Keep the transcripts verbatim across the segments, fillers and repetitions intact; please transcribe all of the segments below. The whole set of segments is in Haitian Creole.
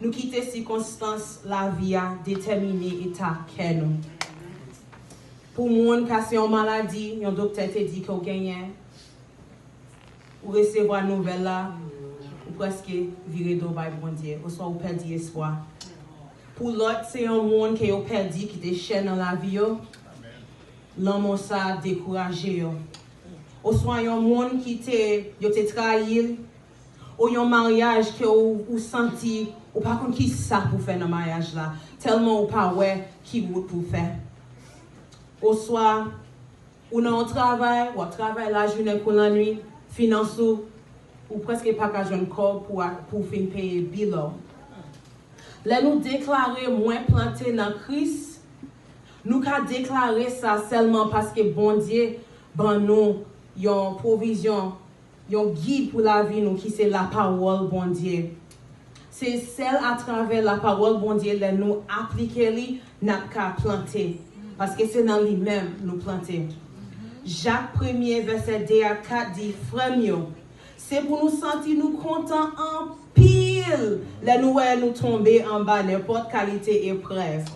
Nou kite sikonstans lavi a detèmine eta kè nou. Pou moun ka se yon maladi, yon doktè te di ke w genyen, ou resevwa nouvèl la, ou prèske vire do bay Bondye, oswa ou pèdi espwa. Pou lòt, se yon moun ke yo pèdi ki te chè nan lavi yo, lanmò sa a dekouraje yo. Oswa yon moun ki te, yo te trayi l, ou yon maryaj ke ou, ou santi ou pa konn ki sa pou fè nan maryaj la, tèlman ou pa wè ki wout pou fè. Oswa ou nan yon travay, w ap travay lajounen kou lannwit, finans ou, ou prèske pa ka jwenn kòb pou, pou w fin peye bil ou. Lè nou deklare mwen plante nan Kris, nou ka deklare sa sèlman paske Bondye ban nou yon pwovizyon, yon gid pou lavi nou ki se lapawòl Bondye. Se sèl atravè lapawòl Bondye lè nou aplike li, n ap ka plante. Paske se nan li menm nou plante. Jak premye vèsè de a kat di, frè m yo, se pou nou santi nou kontan anpil lè nou wè nou tonbe anba nenpòt kalite eprèv.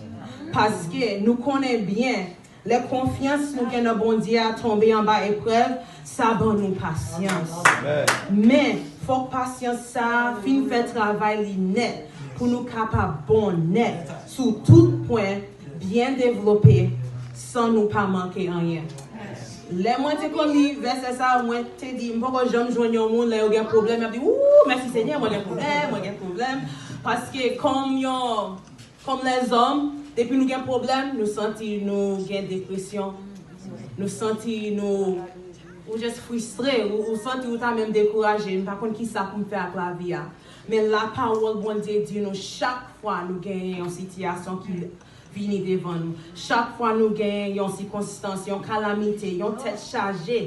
Paske nou konnen byen, lè konfyans nou gen nan Bondye a tonbe anba eprèv, sa ban nou pasyans. Men, fòk pasyans sa a fin fè travay li nèt pou nou kapab bon nèt sou tout pwen, byen devlope, san nou pa manke anyen. Lè mwen te konn li vèsè sa a, mwen te di, m poko janm jwenn yon moun lè yo gen pwoblèm, y ap di, ou, mèsi Senyè, mwen gen pwoblèm, mwen gen pwoblèm. Paske kòm yon, kòm lèzòm, depi nou gen pwoblèm, nou santi nou gen depresyon, nou santi nou, ou just fristre, ou, ou santi ou ta menm dekouraje, m pa konn ki sa pou m fè ak lavi a. Men lapawòl Bondye di nou chak fwa nou genyen yon sitiyasyon ki vini devan nou. Chak fwa nou genyen yon sikonstans, yon kalamite, yon tèt chaje,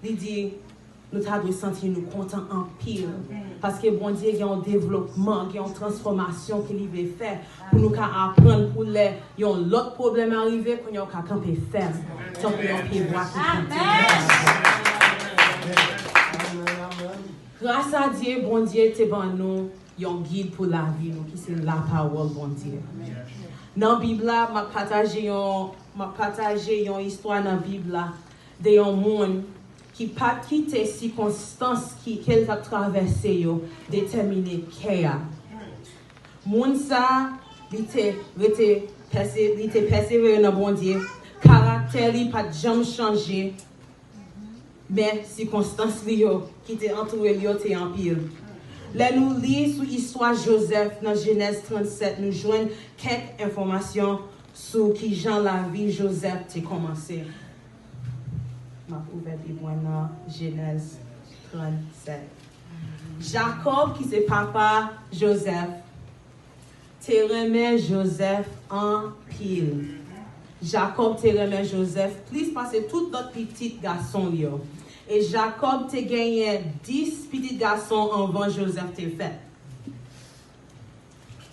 li di nou ta dwe santi nou kontan anpil. Paske Bondye gen yon devlopman, gen yon transfòmasyon ke li vle fè pou nou ka aprann pou lè yon lòt pwoblèm a rive, kounye a w ka kanpe fèm, tankou yon pyebwa ki plante. Gras a Dye, Bondye te ban nou yon gid pou lavi nou, ki se lapawòl Bondye. Nan Bib la, m ap pataje yon, m ap pataje yon istwa nan Bib la de yon moun ki pa t kite sikonstans ki, ke l t ap travèse yo detèmine kè a. Moun sa a, li te rete pèse-, li te pèsevere nan Bondye, karaktè li pa t janm chanje, men sikonstans li yo ki te antoure l yo te anpil. Lè nou li sou istwa Jozèf nan Jenèz trannsèt, nou jwenn kèk enfòmasyon sou kijan lavi Jozèf te kòmanse. M ap ouvè Bib mwen nan Jenèz trannsèt. Jakòb, ki se papa Jozèf, te renmen Jozèf anpil. Jakòb te renmen Jozèf plis pase tout lòt pitit gason l yo. E Jakòb te genyen dis pitit gason anvan Jozèf te fèt.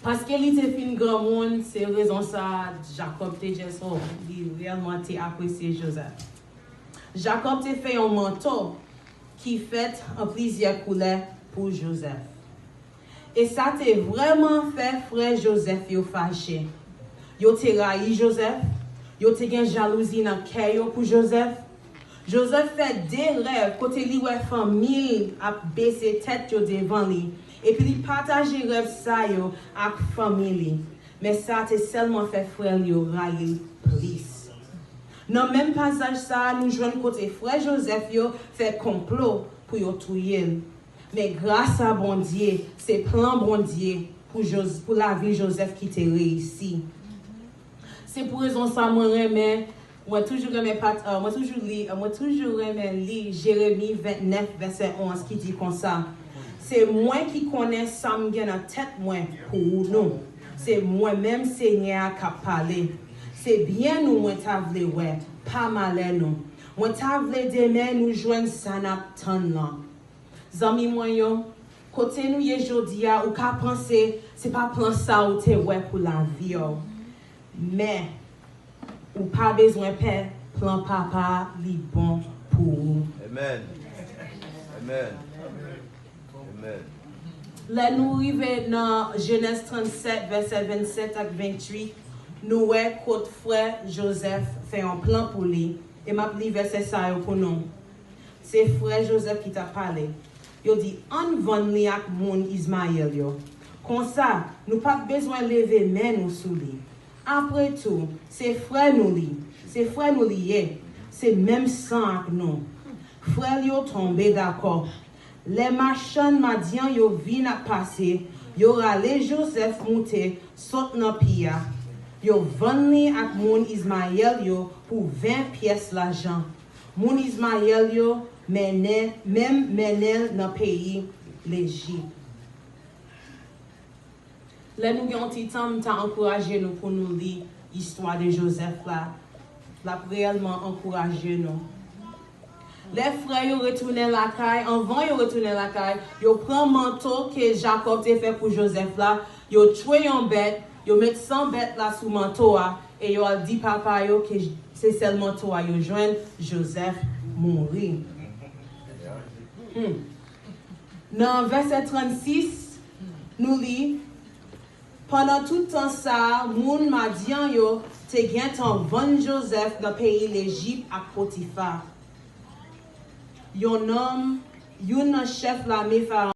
Paske li te fin granmoun, se rezon sa a Jakòb te just, oh, li reyèlman te apresye Jozèf. Jakòb te fè yon manto ki fèt an plizyè koulè pou Jozèf. E sa te vrèman fè frè Jozèf yo fache. Yo te rayi Jozèf, yo te gen jalouzi nan kè yo pou Jozèf. Jozèf fè de rèv kote li wè fanmi l ap bese tèt yo devan li, epi li pataje rèv sa yo ak fanmi li. Men sa te sèlman fè frè l yo rayi l plis. Nan menm pasaj sa a, nou jwenn kote frè Jozèf yo fè konplo pou yo touye l. Men gras a Bondye, se plan Bondye pou Joz-, pou lavi Jozèf ki te reyisi. Se pou rezon sa mwen renmen, mwen toujou renmen pat-, euh, mwen toujou li, euh, mwen toujou renmen li Jeremi vennèf vèsè onz ki di konsa, se mwen ki konnen sa m gen nan tèt mwen pou nou. Se mwen menm Senyè a k ap pale. Se byen nou mwen ta vle wè, pa malè nou. Mwen ta vle demen nou jwenn sa n ap tann lan. Zanmi mwen yo, kote nou ye jodi a, ou ka panse se pa plan sa ou te wè pou lavi w. Men, ou pa bezwen pè, plan Papa a, li bon pou ou. Amen. Amen. Amen. Lè nou rive nan Jenèz trannsèt, vèsè vennsèt ak venntuit, nou wè kot frè Jozèf fè yon plan pou li, e m ap li vèsè sa yo pou nou. Se frè Jozèf ki t ap pale. Yo di, "Ann vann li ak moun Izmayèl yo. Konsa, nou p ap bezwen leve men nou sou li. Apre tou, se frè nou li, se frè nou li ye, se menm san ak nou." Frè l yo tonbe dakò. Lè machann Madyan yo vin ap pase, yo rale Jozèf moute sot nan pi a. Yo vann li ak moun Izmayèl yo pou ven pyès lajan. Moun Izmayèl yo mennen, menm mennen l nan peyi Lejip. Lè nou gen yon ti tan, m ta ankouraje nou pou nou li istwa de Jozèf la. L ap reyèlman ankouraje nou. Lè frè yo retounen lakay, anvan yo retounen lakay, yo pran manto ke Jakòb te fè pou Jozèf la, yo tchwe yon bèt, yo met san bèt la sou manto a, e yo al di papa yo ke se sèl manto a yo jwenn, Jozèf mouri. Hmm. Nan vèsè trannsis, nou li, "Pandan tout tan sa a, moun Madyan yo te gentan vann Jozèf nan peyi Lejip ak Potifa, yon nonm, youn nan chèf lame Farawon."